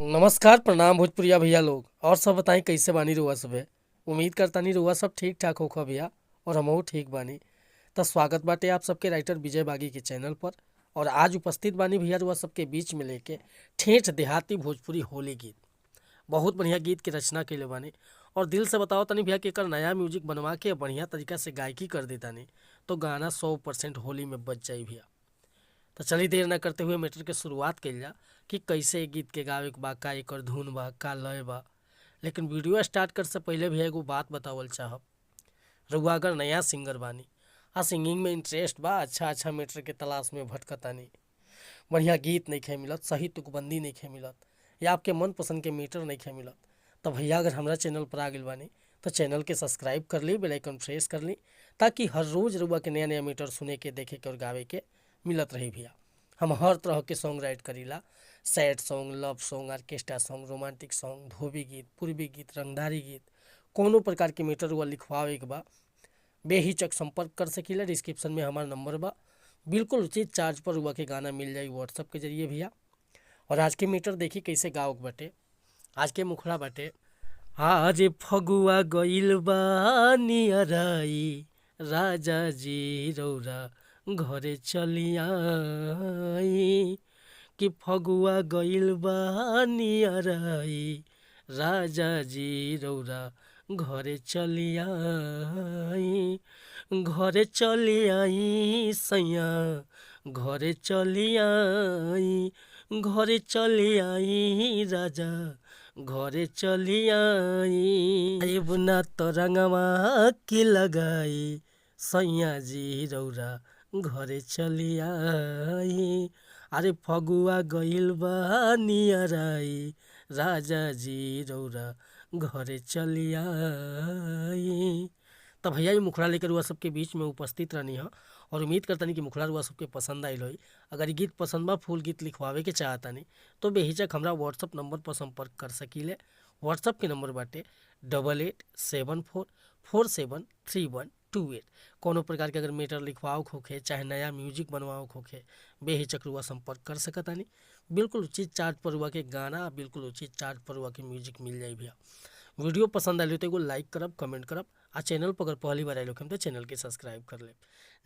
नमस्कार, प्रणाम भोजपुरिया भैया लोग। और सब बताई, कैसे बानी रुआ सबे? उम्मीद करतानी रुआ सब ठीक ठाक होखो भैया और हमहू ठीक बानी। तो स्वागत बाटे आप सबके राइटर विजय बागी के चैनल पर। और आज उपस्थित बानी भैया रुआ सबके बीच में लेके ठेठ देहाती भोजपुरी होली गीत। बहुत बढ़िया गीत के रचना कैले बानी और दिल से बताओ तनी भैया कि एकर नया म्यूजिक बनवा के बढ़िया तरीका से गायकी कर देतानी तो गाना 100% होली में बज जाई भैया। तो चलिए, देर न करते हुए मैटर के शुरुआत कइल जा कि कैसे ए गीत के गावे के बा, का एकर धुन बा, का लय बा। लेकिन वीडियो स्टार्ट करे से पहले भी एगो बात बतावल चाहब। रउआ अगर नया सिंगर बानी आ सिंगिंग में इंटरेस्ट बा, अच्छा अच्छा मैटर के तलाश में भटकतानी, बढ़िया गीत नइखे मिलत, सही तुकबंदी नइखे मिलत या आपके मनपसंद के मीटर नइखे मिलत, तो भैया अगर हमरा चैनल पर आ गइल बानी तो चैनल के सब्सक्राइब कर ली, बेल आइकन प्रेस कर ली, ताकि हर रोज़ रउआ के नया नया मीटर सुने के, देखे के और गावे के मिलत रही। भैया, हम हर तरह के सॉन्ग राइट करीला: sad song, love song, orchestra song, romantic song, धोबी गीत, पूर्वी गीत, रंगदारी गीत। कोनो प्रकार के मीटर रुआ लिखवावे के बा, बेहिचक संपर्क कर सकीला। डिस्क्रिप्शन में हमार नंबर बा। बिल्कुल उचित चार्ज पर रुआ के गाना मिल जाई व्हाट्सअप के जरिए भैया। और आज के मीटर देखी कैसे गावक बाटे। आज के मुखड़ा बाटे: आज फगुआ गइल बा नियराई, राजा जी रौरा घरे चलियाई। कि फगुआ गइल बा नियराई, राजा जी रौरा घरे चलियाई। घरे चलियाई सैया, घरे चलियाई, घरे चलियाई राजा, घरे चलियाई। आइब ना तो रंगवा के लगाई, सैया जी रौरा घरे चलियाई। अरे फगुआ गइल बा नियराई, राजा जी रौरा घरे चलियाई। तो भैया, ये मुखड़ा लेकर रुआ सबके बीच में उपस्थित रहनी है और उम्मीद करतानी कि मुखड़ा रुआ सबके पसंद आइल होई। अगर ये गीत पसंद बा, फुल गीत लिखवावे के चाहतानी तो बेहिचक हमरा व्हाट्सअप नंबर पर संपर्क कर सकीले। व्हाट्सअप के नंबर बाटे 8874473128। कोनो प्रकार के अगर मैटर लिखवाओ होखे, चाहे नया म्यूजिक बनवाओ होखे, बेहिचक रुआ संपर्क कर सकतानी। बिल्कुल उचित चार्ज पर रुआ के गाना, बिल्कुल उचित चार्ज पर रुआ के म्यूजिक मिल जाई। भैया, वीडियो पसंद आइल तो एगो लाइक करब, कमेंट करब आ चैनल पर अगर पहली बार आइल होखेम तो चैनल के सब्सक्राइब कर लेब।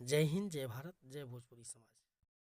जय हिंद, जय भारत, जय भोजपुरी समाज।